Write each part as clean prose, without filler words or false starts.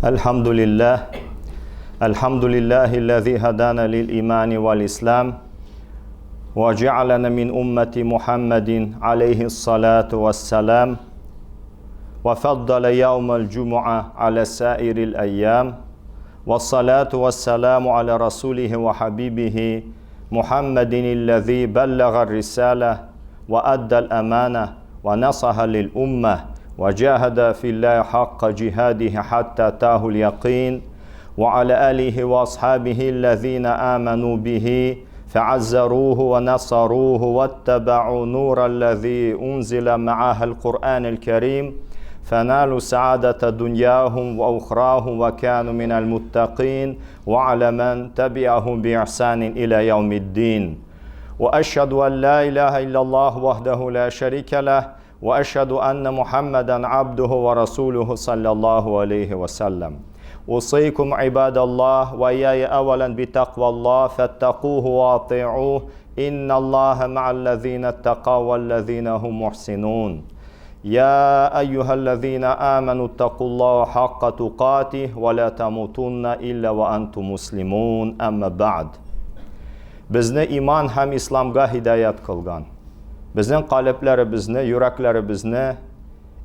الحمد لله الحمد لله الذي هدانا للإيمان والإسلام وجعلنا من أمة محمد عليه الصلاة والسلام وفضل يوم الجمعة على سائر الأيام والصلاة والسلام على رسوله وحبيبه محمد الذي بلغ الرسالة وأدى الأمانة ونصح للأمة وجاهد في الله حق جهاده حتى تاه اليقين وعلى آله وأصحابه الذين آمنوا به فعزروه ونصروه واتبعوا نور الذي أنزل معه القرآن الكريم فنالوا سعادة دنياهم وأخراهم وكانوا من المتقين وعلى من تبعهم بإحسان إلى يوم الدين وأشهد أن لا إله إلا الله وحده لا شريك له وأشهد أن محمدا عبده ورسوله صلى الله عليه وسلم أوصيكم عباد الله وإياي أولا بتقوى الله فاتقوه وأطيعوه إن الله مع الذين اتقوا والذين هم محسنون يا أيها الذين آمنوا اتقوا الله حق تقاته ولا تموتن إلا وأنتم مسلمون أما بعد Безне иман һәм исламга һидаят кылган, безнең калебләребезне, йөрәкләребезне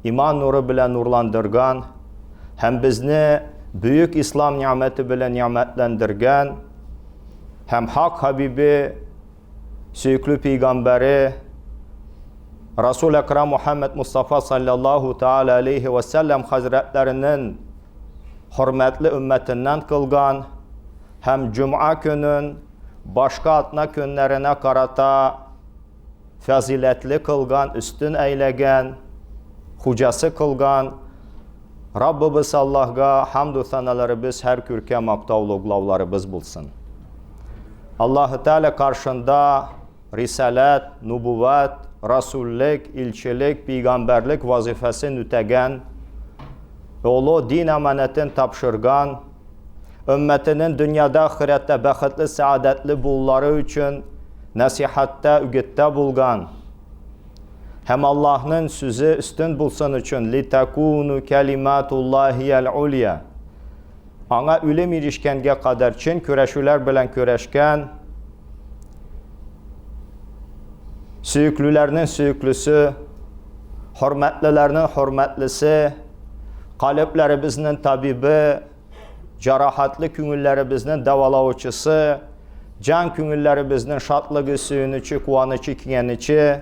иман нуры белән нурландырган һәм безне бөек ислам нигъмәте белән нигъмәтләндергән һәм хак хабибе, сөекле пәйгамбәре Расул Әкрам Мухаммад Мустафа саллаллаху таала алейхи ва саллям хәзрәтләренең хөрмәтле өммәтеннән кылган һәм җомга көнен башка атна көннәренә карата фазиләтле кылган, өстен әйләгән, хуҗасы кылган Раббыбыз Аллаһга хамду саналарыбыз һәр күркә мактау луглауларыбыз булсын. Аллаһы Тәгалә каршында рисаләт, нубуват, расуллек, илчелек, пәйгамбәрлек вазифасын үтәгән, олы дин аманәтен тапшырган, өммәтенең дөньяда, ахирәттә бәхетле, сәгадәтле булулары өчен нәсихәттә, үгеттә булган һәм Аллаһның сүзе өстен булсын өчен литакуну калиматуллахи аль-улья аңа үлем ирешкәнгә кадәр чын көрәшүләр белән көрәшкән сөеклүләрнең сөеклесе, хөрмәтлеләрнең хөрмәтлесе, калебләребезнең табибы, җәрәхәтле күңелләребезнең дәвалаучысы, җан күңелләребезнең шатлыгы, сөенече, куанычы, киңәнече,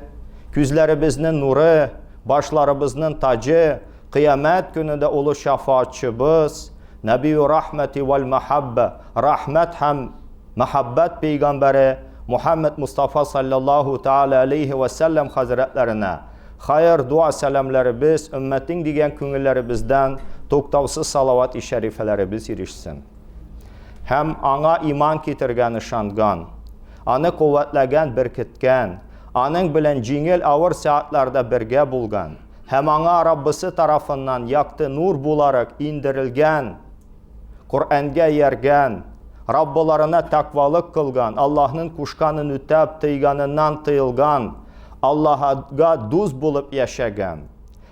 күзләребезнең нуры, башларыбызның таҗы, кыямәт көнендә олы шәфаатчыбыз, Нәбию рахмәти вәл мәхәббә, рәхмәт һәм мәхәббәт пәйгамбәре Мухаммед Мустафа саллаллаху тааля алейхи вә сәлләм хәзрәтләренә Хәер, дуа сәламләребез, өммәтең дигән күңелләребездән туктаусыз салават-и шәрифәләребез ирешсен. Һәм аңа иман китергән, ышанган, аны куәтләгән, беркеткән, аның белән җиңел авыр сәгатьләрдә бергә булган һәм аңа Раббысы тарафыннан якты нур буларак индерелгән Коръәнгә ияргән, Раббыларына тәкъвалык кылган, Аллаһның кушканын үтәп, тыйганыннан тыелган, Аллаһга дус булып яшәгән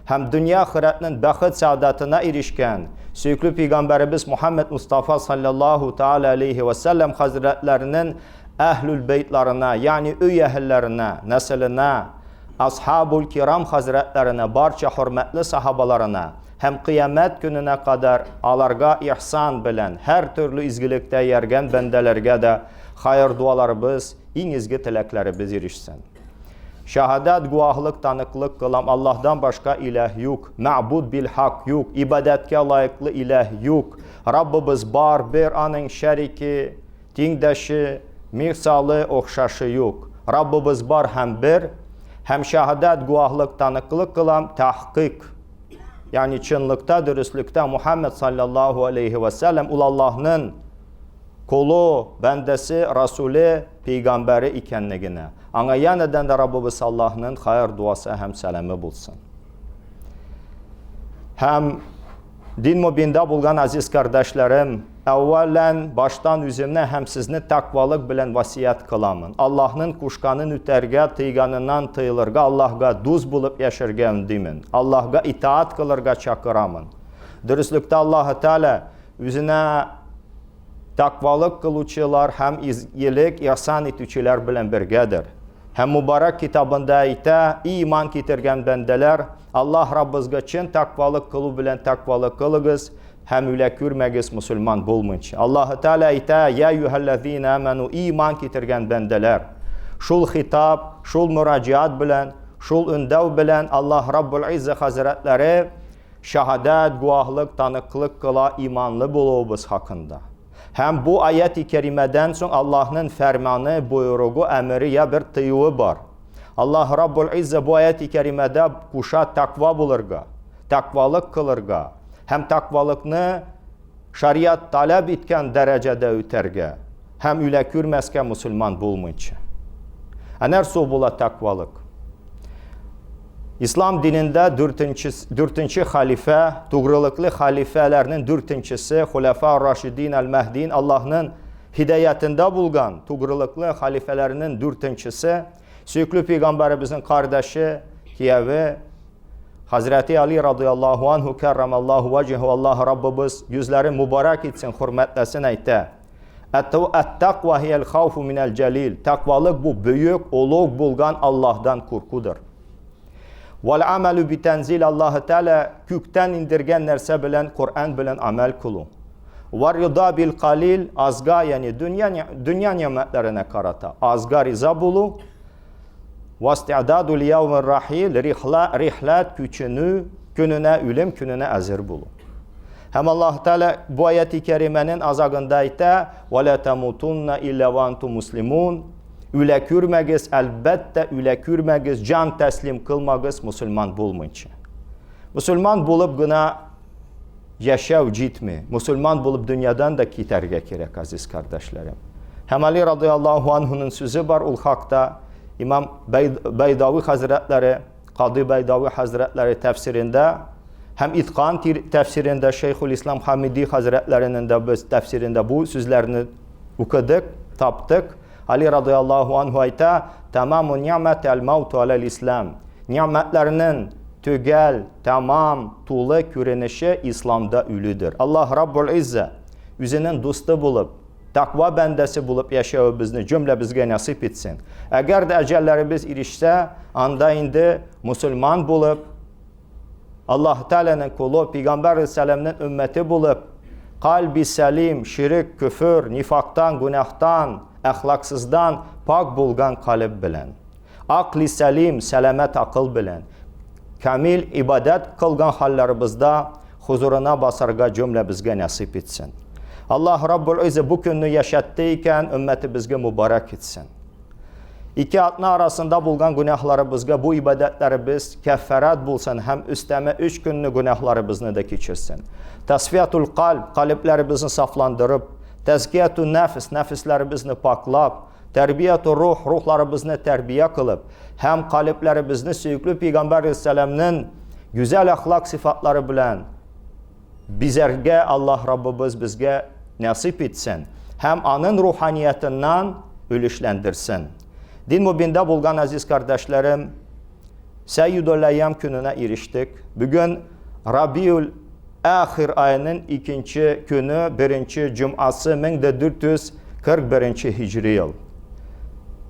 һәм дөнья ахирәтнең бәхет сәгадәтенә ирешкән сөекле пәйгамбәребез Мухаммед Мустафа саллаллаһу тааля алейхи ва сәлләм хәзрәтләренең әһлүл бейтларына, ягъни өй әһелләренә, нәселенә, асхабул кирам хәзрәтләренә, барча хөрмәтле сахабаларына һәм кыямәт көненә кадәр аларга ихсан белән һәр төрле изгелектә ияргән бәндәләргә дә хәер дуаларыбыз, иң изге теләкләребез ирешсен. Шаһадәт гуаһлык таныклык кылам, Аллаһдан башка иләһ юк, мәгъбуд бил хак юк, ибадәткә лаеклы иләһ юк. Раббыбыз бар, бер аның шәрике, тиңдәше, мисалы, охшашы юк. Раббыбыз бар һәм бер, һәм шаһадәт гуаһлык таныклык кылам, тәхкыйк, ягъни чынлыкта, дөреслектә Мухаммед саллаллаһу алейхи ва сәлләм ул Аллаһның колы, бәндәсе, расуле, пәйгамбәре икәнлегенә. Аңа янәдән дә Раббыбыз Аллаһның хәер дуасы һәм сәламе булсын. Һәм дин мобинда булган азиз кардәшләрем, әүвәлән баштан үземне һәм сезне тәкъвалык белән васият кыламын. Аллаһның кушканын үтәргә, тыйганыннан тыелырга, Аллаһга дус булып яшәргә өндимен. Аллаһга итаат кылырга чакырамын. Дөреслектә Аллаһы Тәгалә Үзенә тәкъвалык кылучылар һәм изгелек ихсан итүчеләр белән бергәдер. Һәм Мубарак китабында әйтә, И иман китергән бәндәләр, Аллаһ Раббызга чын тәкъвалык кылу белән тәкъвалык кылыгыз һәм үлә күрмәгез мусульман булмыйча. Аллаһы Тәгалә әйтә, Я юһәлләзина аману, И иман китергән бәндәләр. Шул хитап, шул мөраҗиат белән, шул өндәү белән Аллаһ Раббул Иззә хәзрәтләре Шаһадәт, гуаһлык, таныклык кыла иманлы булуыбыз хакында. Һәм бу аят-и кәримәдән соң Аллаһның фәрманы, боерыгы, әмере я бер тыюы бар. Аллаһ Раббул Иззә бу аят-и кәримәдә куша тәкъва булырга, тәкъвалык кылырга һәм тәкъвалыкны шариат таләп иткән дәрәҗәдә үтәргә һәм үлә күрмәскә мусульман булмыйча. Ә нәрсә ул була тәкъвалык? Ислам динендә дүртенче, дүртенче халифә, тугрылыклы халифәләрнең дүртенчесе, Хуляфа Рашидин Аль-Мәһдин, Аллаһның һидаятында булган тугрылыклы халифәләрнең дүртенчесе, сөекле пәйгамбәребезнең кардәше, кияве, Хәзрәти Али радыяллаһу анһу кәррамаллаһу ваҗһу Аллаһ Раббыбыз йөзләрен мубарак итсен, хөрмәтләсен әйтә. Әт-тәкъва һияль хауфу минәл җәлил. Тәкъвалык бу бөек, олуг булган Аллаһдан куркудыр. Вал амалу би тәнзил Аллаһ Тәгалә күктән индергән нәрсә белән Коръән белән амәл кылу. Вар рида бил калил азга, ягъни дөнья дөнья нигъмәтләренә карата азга риза булу. Васти'даду лияумир рахил, рихла, рихлат күченү көненә, үлем көненә әзер булу. Һәм Аллаһ Тәгалә бу аяти кәримәнең азагында әйтә: "Ва ла тамутунна илля ва антум муслимун." Үлә күрмәгез, әлбәттә, үлә күрмәгез, җан тәслим кылмагыз мусульман булмыйча. Мусульман булып гына яшәү җитми. Мусульман булып дөньядан да китәргә кирәк, азиз кардәшләрем. Һәм Али радыяллаһу анһуның сүзе бар ул хакта. Имам Байдави хәзрәтләре, Кади Байдави хәзрәтләре тәфсирендә һәм Иткан тәфсирендә Шейхул Ислам Хамиди хәзрәтләренең дә без тәфсирендә бу сүзләрне укыдык, таптык. Али радыяллаһу анһу әйтә, Тамаму ни'мәт әл-мауту аләл ислам. Ни'мәтләрнең төгәл, тәмам, тулы күренеше исламда үлүдер. Аллаһ Раббул Иззә үзенең дусты булып, тәкъва бәндәсе булып яшәвебезне җөмләбезгә насыйп итсен. Әгәр дә әҗәлләребез ирешсә, анда инде мусульман булып, Аллаһ Тәгаләнең колы, пәйгамбәр сәламнең өммәте булып, кальби сәлим, ширек, көфер, нифактан, гүнәһтан, әхлаксыздан пак булган калеб белән. Акли сәлим, сәламәт акыл белән, камил ибадәт кылган хәлләребездә хузурына басарга җөмләбезгә насыйп итсен. Аллаһ Раббул Иззә бу көнне яшәтте икән, өммәтебезгә мубарак итсен. Ике атна арасында булган гүнәһларыбызга бу ибадәтләребез кәффарат булсын һәм өстәмә өч көнне гүнәһларыбызны да кичерсен. Тасфиятул кальб, калебләребезне сафландырып, тәзкияту нәфс, нәфесләребезне паклап, тәрбияту рух, рухларыбызны тәрбия кылып һәм калебләребезне сөекле пәйгамбәр алейһиссәламнең гүзәл әхлак сыйфатлары белән бизәргә Аллаһ Раббыбыз безгә насыйп итсен һәм аның руханиятыннан өлешләндерсен. Дин мубинда булган азиз кардәшләрем, Сәйюдул Әйям көненә ирештек. Бүген Рабиул Ахир аеның икенче көне, беренче җомасы 1441 һиҗри ел.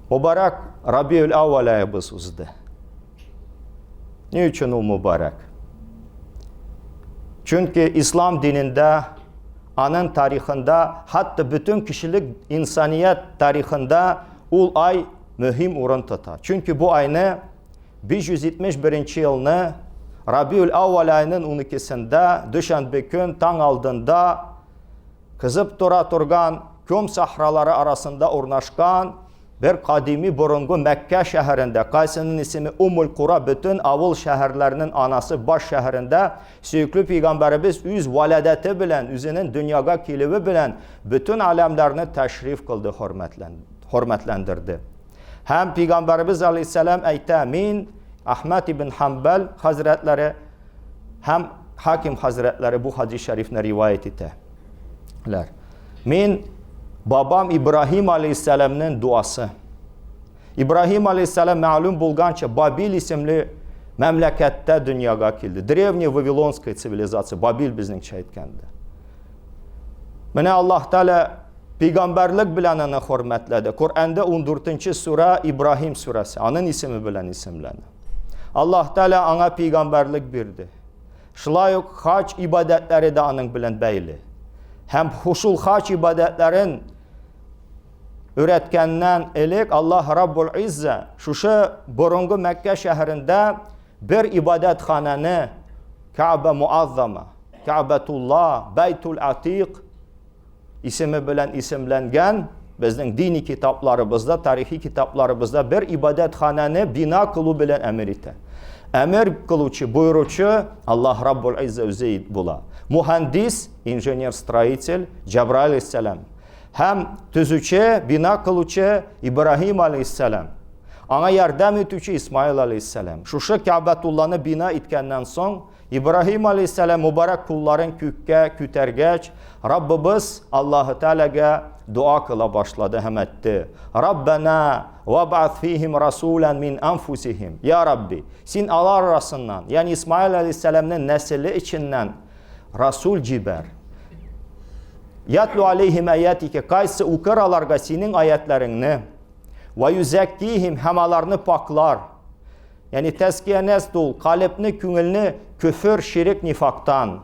Мубарак Рабиул Әүвәл аебыз узды. Ни өчен ул мубарак? Чөнки ислам динендә, аның тарихында, хәтта бөтен кешелек инсаният тарихында ул ай мөһим урын тота. Чөнки бу айны 571 елны Рабиул Әүвәл аеның 12-сендә, дүшәмбе көн таң алдында кызып тора торган ком сахралары арасында урнашкан Бер кадими борынгы Мәккә шәһәрендә, кайсының исеме Уммул Кура, бөтен авыл шәһәрләренең анасы, баш шәһәрендә сөекле пәйгамбәребез үз вәладәте белән, үзенең дөньяга килүе белән бөтен аләмнәрне тәшриф кылды, хөрмәтләндерде. Һәм пәйгамбәребез алейһиссәлам әйтә, мин Әхмәд ибн Ханбал хәзрәтләре һәм Хаким хәзрәтләре бу хадис шәрифне риваять итәләр. Мин бабам Ибраһим алейһиссәламнең дуасы. Ибраһим алейһиссәлам мәгълүм булганча Бабил исемле мәмләкәттә дөньяга килде. Древняя вавилонская цивилизация, Бабил безнеңчә әйткәндә. Менә Аллаһ Тәгалә пәйгамбәрлек белән аны хөрмәтләде. Коръәндә 14 сүрә Ибраһим сүрәсе, аның исеме белән исемләнә. Аллаһ Тәгалә аңа пәйгамбәрлек бирде. Шулай ук хаҗ ибадәтләре дә аның белән бәйле. Һәм шул хаҗ ибадәтләрен өйрәткәннән элек Аллаһ Раббул Изза шушы борынгы Мәккә шәһәрендә бер ибадәтханәне Кәгъбә Муаззама, Кәгъбәтулла, Бәйтул Атик исеме белән исемләнгән безнең дини китапларыбызда, тарихи китапларыбызда бер ибадәтханәне бина кылу белән әмер итә. Әмер кылучы, буйручы Аллаһ Раббул Изза үзе була. Мухандис, инженер-строитель Җабраил алейһиссәлам һәм төзүче, бина кылучы Ибраһим алейһиссәлам. Аңа ярдәм итүче Исмаил алейһиссәлам. Шушы Кәгъбәтулланы бина иткәннән соң, Ибраһим алейһиссәлам мөбарәк кулларын күккә күтәргәч, Раббыбыз Аллаһы Тәгаләгә дуа кыла башлады һәм әйтте: Раббана ваб'ат фихим расулан мин анфусихим. Я Рабби, син алар арасыннан, ягъни Исмаил алейһиссәламнең нәселе эченнән расул җибәр. Ятлу алейхим аятика, кайсы укыр аларга синең аятларыңны, ва юзәккихим, һәм аларны паклар. Ягъни тәзкия нәст ул калебне, күңелне көфер, ширек, нифактан,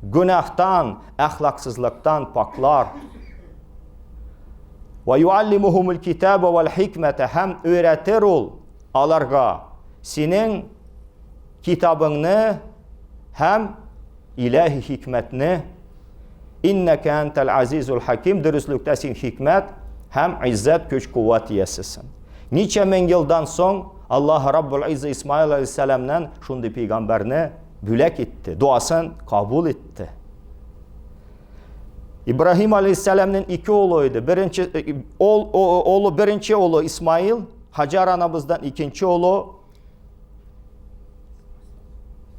гөнаһтан, әхлаксызлыктан паклар. Ва юаллимухумул китаба вал хикмәтә, һәм өйрәтер ул аларга синең китабыңны һәм илаһи хикмәтне. Иннәкә әнтәл азизул хаким, дөреслектә син хикмәт һәм иззәт, көч, куәт иясесең. Ничә мең елдан соң Аллаһ Раббул Изза Исмаил алейһиссәламнән шундый пәйгамбәрне бүләк итте, дуасын кабул итте. Ибраһим алейһиссәламнең ике улы иде. Беренче ул улы беренче улы Исмаил, Хаҗар анабыздан икенче улы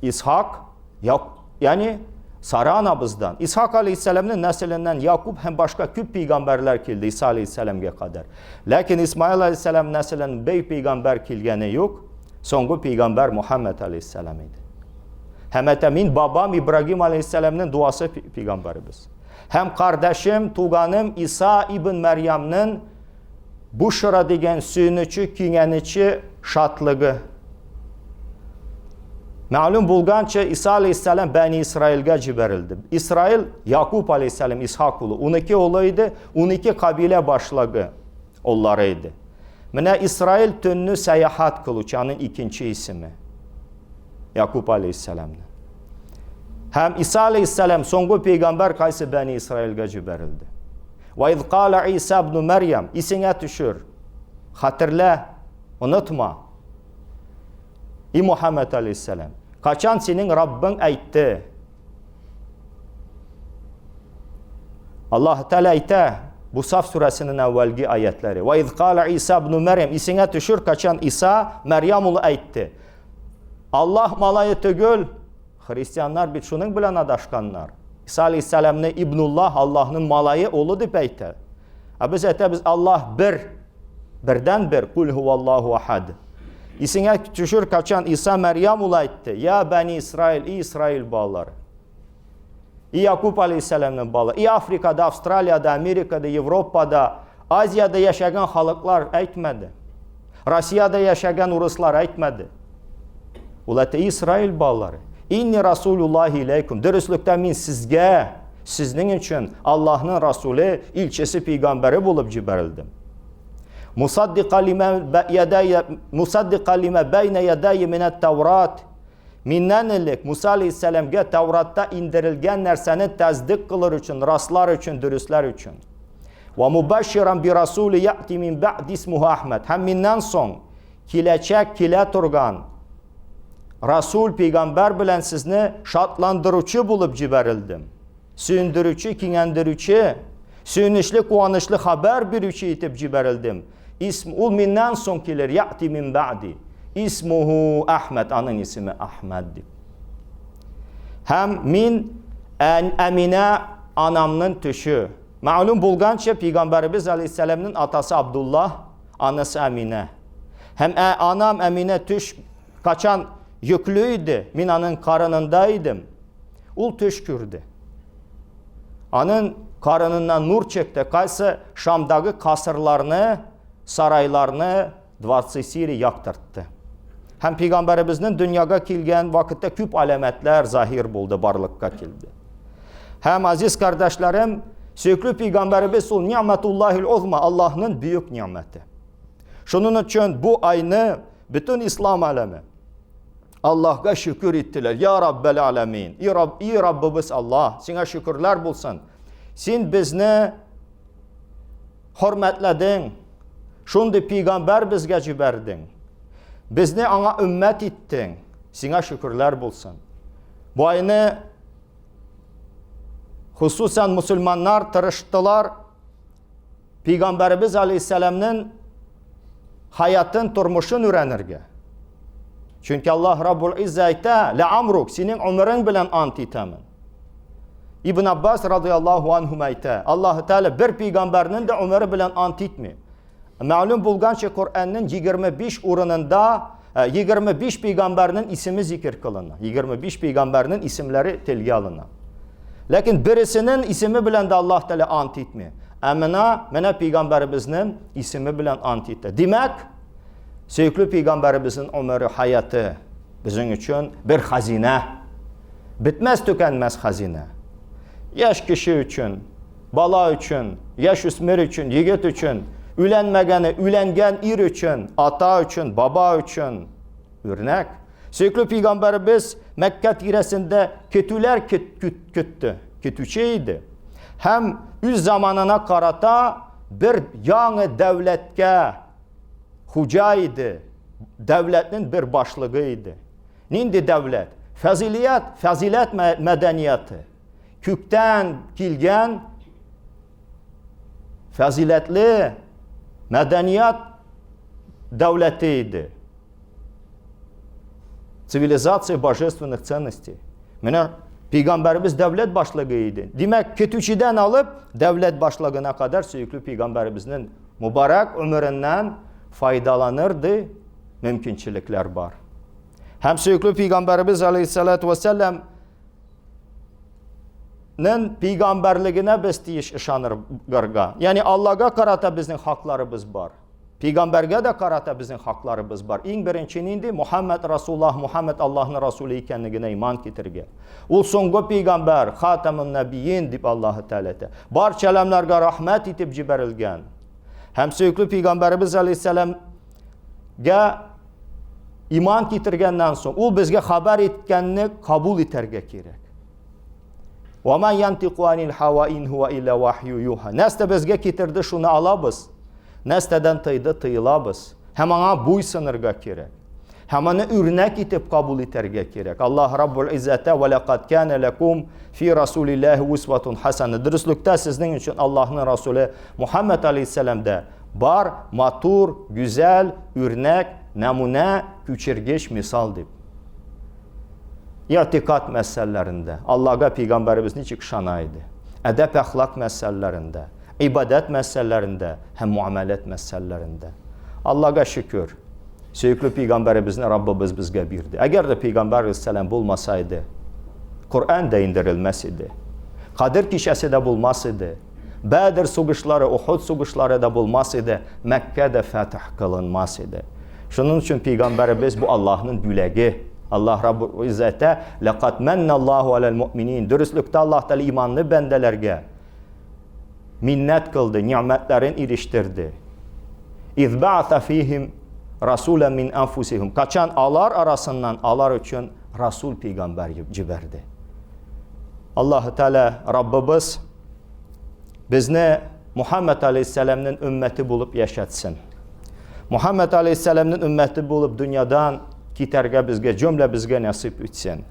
Исхак, ягъни Сара анабыздан. Исхак алейһиссәламнең нәселеннән Якуб һәм башка күп пәйгамбәрләр килде Иса алейһиссәламгә кадәр. Ләкин Исмаил алейһиссәлам нәселеннән бер пәйгамбәр килгәне юк. Соңгы пәйгамбәр Мухаммад алейһиссәлам иде. Һәм әйтә, мин бабам Ибрагим алейһиссәламнең дуасы пәйгамбәребез. Һәм кардәшем, туганым Иса ибн Мәрьямнең Бушра дигән сөенече, киңәнече, шатлыгы. Мәгълүм булганча, Иса алейһиссәлам Бәни Исраилгә җибәрелде. Исраил Якуб алейһиссәлам Исхак улы, 12 улы иде, 12 кабилә башлыгы уллары иде. Менә Исраил төнне сәяхәт кылучы, аның икенче исеме. Якуб алейһиссәламны. Һәм Иса алейһиссәлам соңгы пәйгамбәр кайсы Бәни Исраилгә җибәрелде. Ва из кала Иса ибн Мәрьям, исеңә төшер. Хәтерлә, онытма. И Мухаммад алейхиссалам, качан синең Раббың әйтте? Аллаһ Тәгалә әйтә, бу Саф сүрәсенең әүвәлге аятлары. Ва из кала Иса ибн Мәрьям, исеңә төшер, качан Иса Мәрьям улы әйтте. Аллаһ малае түгел, Христианнар бит шуның белән адашканнар. Иса алейһиссәламны Ибнуллаһ, Аллаһның малае, улы дип әйтә. Ә без әйтәбез, Аллаһ бер, бердән бер, кул һуаллаһу ахад. Исеңә төшер, качан Иса Мәрьям улы әйтте, я бәни Исраил, и Исраил балалары. И Якуб алейһиссәламның бала, и Африкада, Австралияда, Америкада, Европада, Азияда яшәгән халыклар әйтмәде. Россиядә яшәгән урыслар әйтмәде. Ул әйтте, Израиль балалары, инни расулуллахи иләйкум. Дөреслектә мин сезгә, сезнең өчен Аллаһның расуле, илчесе, пәйгамбәре булып җибәрелдем. Мусаддика лима ядая, мусаддика лима байна ядая минат Таврат. Миннән элек Муса алейһиссәламгә Тәүратта индерелгән нәрсәне тәсдик кылыр өчен, раслар өчен, дөресләр өчен. Ва мубашширан би расули яти мин бәъди исмуху Ахмад. Һәм миннән соң киләчәк килә торган Расул пәйгамбәр белән сезне шатландыручы булып җибәрелдем. Сөендерүче, киңәндерүче, сөенечле, куанычлы хәбәр бирүче итеп җибәрелдем. Исм ул миннән соң килер, яти мин бәъди. Исмуху Ахмад, аның исеме Ахмад дип. Һәм мин Әминә анамның төше. Мәгълүм булганча, пәйгамбәребез алейһиссәламның атасы Абдуллаһ, анасы Әминә. Һәм ә, анам Әминә төш качан йөкле иде, мин аның карынында идем. Ул төш күрде. Аның Карыныннан нур чыкты, кайсы Шамдагы касырларны, сарайларны, дворцы Сирии яктыртты. Һәм пәйгамбәребезнең дөньяга килгән вакытта күп аләмәтләр заһир булды, барлыкка килде. Һәм азиз кардәшләрем, сөекле пәйгамбәребез ул ни'мәтуллаһил узма, Аллаһның бөек ни'мәте. Шуның өчен бу айны бөтен ислам әләме Аллаһка шөкер иттеләр. Я Раббел аләмин. И Рабб, и Раббыбыз Аллаһ, сиңа шөкерләр булсын. Син безне хөрмәтләдең. Шундый пәйгамбәр безгә җибәрдең. Безне аңа өммәт иттең. Сиңа шөкерләр булсын. Бу айны хусусан мусульманнар тырыштылар Пәйгамбәребез алейһиссәламнең хаятын, тормышын өйрәнергә. Чөнки Аллаһ Раббул Иззә әйтә, "Ла амрук, синең гомерең белән ант итәмен." Ибн Аббас радияллаһу анһу әйтә, Аллаһ Тәгалә бер пәйгамбәрнең дә гомере белән ант итми. Мәгълүм булганча, Коръәннең 25 урынында 25 пәйгамбәрнең исеме зикер кылына. 25 пәйгамбәрнең исемләре телгә алына. Ләкин бересенең исеме белән дә Аллаһ Тәгалә ант итми. Ә менә менә пәйгамбәребезнең исеме белән ант итә. Димәк, сөекле пәйгамбәребезнең гомере, хаяты безнең өчен бер хазинә. Бетмәс төкәнмәс хазинә. Яшь кеше өчен, бала өчен, яшь үсмер өчен, егет өчен, үләнмәгәне, үләнгән ир өчен, ата өчен, баба өчен үрнәк. Сөекле пәйгамбәребез Мәккә тирәсендә көтүләр көтте, көтүче иде. Һәм үз заманына карата бер яңа дәүләткә хуҗа иде, дәүләтнең бер башлыгы иде. Нинди дәүләт? Фазилият, фазиләт мәдәнияте. Күктән килгән фазиләтле мәдәният дәүләте иде. Цивилизация божественных ценностей. Менә пәйгамбәребез дәүләт башлыгы иде. Димәк, көтүчедән алып дәүләт башлыгына кадәр сөекле пәйгамбәребезнең мубарак өмереннән файдаланырды мөмкинчелекләр бар. Һәм сөекле пәйгамбәребез алейхиссалату вассалам нен пәйгамбәрлегенә без тиеш ышанырга. Ягъни Аллага карата безнең хакларыбыз бар. Пәйгамбәргә дә карата безнең хакларыбыз бар. Иң беренче нинди? Мухаммад Расуллаһ, Мухаммад Аллаһның Расулы икәнлегенә иман китерергә. Ул соңгы пәйгамбәр, хатамун набиин дип Аллаһы Тәгалә әйтә. Барча әләмнәргә рәхмәт итеп җибәрелгән. Һәм сөекле пәйгамбәребез алейһиссәламгә иман китергәннән соң, ул безгә хәбәр иткәнне кабул итәргә кирәк. Ва ма янтику анил хава ин хуа илля вахью юха. Нәрсә безгә китерде, шуны алабыз. Нәрсәдән тыйды, тыелабыз. Һәм аңа буйсынырга кирәк. Һәм аны үрнәк итеп кабул итәргә кирәк. Аллаһ Раббул Иззәтә ва лакад кана лакум фи расулиллаһи усватун хасана. Дөреслектә сезнең өчен Аллаһның Расуле Мухаммад алейһиссәламдә бар матур, гүзәл, үрнәк, нәмунә, күчергеч мисал дип. Иътикад мәсьәләләрендә Аллага пәйгамбәребез ничек ышана иде? Әдәп-әхлак мәсьәләләрендә, ибадәт мәсьәләләрендә һәм муамәләт мәсьәләләрендә. Аллага шөкер, сөекле пәйгамбәребезне Раббыбыз безгә бирде. Әгәр дә пәйгамбәр алейһиссәлам булмаса иде, Коръән дә индерелмәс иде. Кадер кичәсе дә булмас иде. Бәдер сугышлары, Ухуд сугышлары да булмас иде, Мәккә дә фәтх кылынмас иде. Шуның өчен пәйгамбәребез бу Аллаһның бүләге. Аллаһ Раббул Иззәтә ләкад мәнналлаһу алал муъминин. Дөреслектә Аллаһ Тәгалә иманлы бәндәләргә миннәт кылды, ни'мәтләрен ирештерде. Из ба'ата фихим расулан мин анфусихим. Качан алар арасыннан алар өчен расул пәйгамбәр җибәрде. Аллаһ Тәгалә Раббыбыз Безне Мухаммад алейһиссәламнең өммәте булып яшәтсен. Мухаммад алейһиссәламнең өммәте булып дөньядан китәргә безгә, җөмләбезгә насыйп итсен.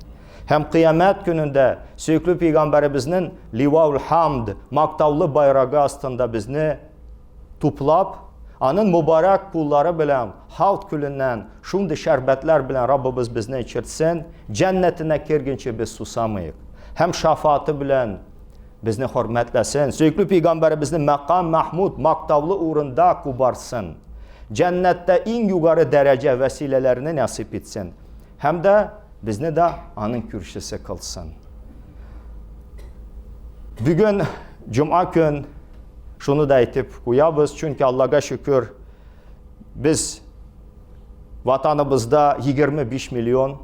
Һәм кыямәт көнендә сөекле пәйгамбәребезнең Ливаул хамд мактаулы байрагы астында безне туплап, аның мубарак куллары белән халт күленнән шундый шәрбәтләр белән Раббыбыз безне эчертсен, җәннәтенә кергенче без сусамыйк. Һәм шафааты белән Безне хөрмәтләсен, сөекле пәйгамбәребезне мәкам Мәхмүд мактаулы урында кубарсын. Җәннәттә иң югары дәрәҗә вәсиләләрне насыйп итсен. Һәм дә безне дә аның күршесе кылсын. Бүген Җомга көн шуны да әйтеп куябыз, чөнки Аллага шөкер, без ватаныбызда 25 миллион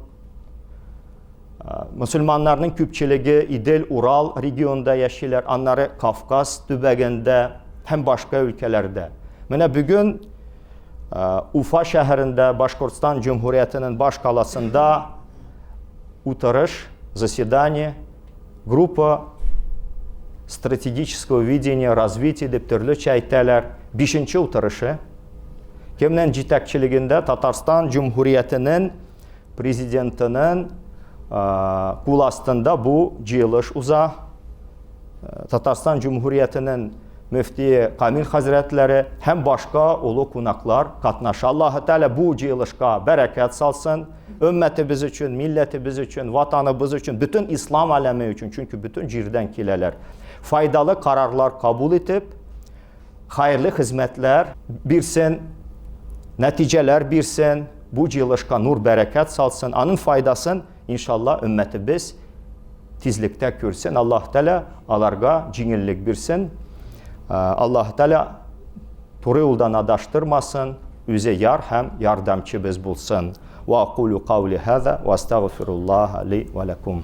мөселманнарның күпчелеге Идел-Урал регионында яшиләр, аннары Кавказ төбәгендә һәм башка өлкәләрдә. Менә бүген Уфа шәһәрендә, Башкортстан Җөмһүриятенең баш каласында утырыш, заседание, группа стратегического видения развития дип төрлечә әйтәләр, бишенче утырышы. Кемнең җитәкчелегендә Татарстан Җөмһүриятенең президентының кул астында бу җыелыш уза. Татарстан Җөмһүриятенең мөфтие Камил хәзрәтләре һәм башка олы кунаклар катнаша. Аллаһы Тәгалә бу җыелышка бәрәкәт салсын. Өммәтебез өчен, милләтебез өчен, ватаныбыз өчен, бөтен ислам әләме өчен, чөнки бөтен җирдән киләләр. Файдалы карарлар кабул итеп, хәерле хезмәтләр бирсен, нәтиҗәләр бирсен, бу җыелышка нур бәрәкәт салсын. Аның файдасын, иншалла, өммәтебез тизлектә күрсен. Аллаһ Тәгалә аларга җиңеллек бирсен. Аллаһ Тәгалә туры юлдан адаштырмасын, үзе яр һәм ярдәмчебез булсын. Ва акулю каули хаза ва астагфируллаһа ли ва лакум.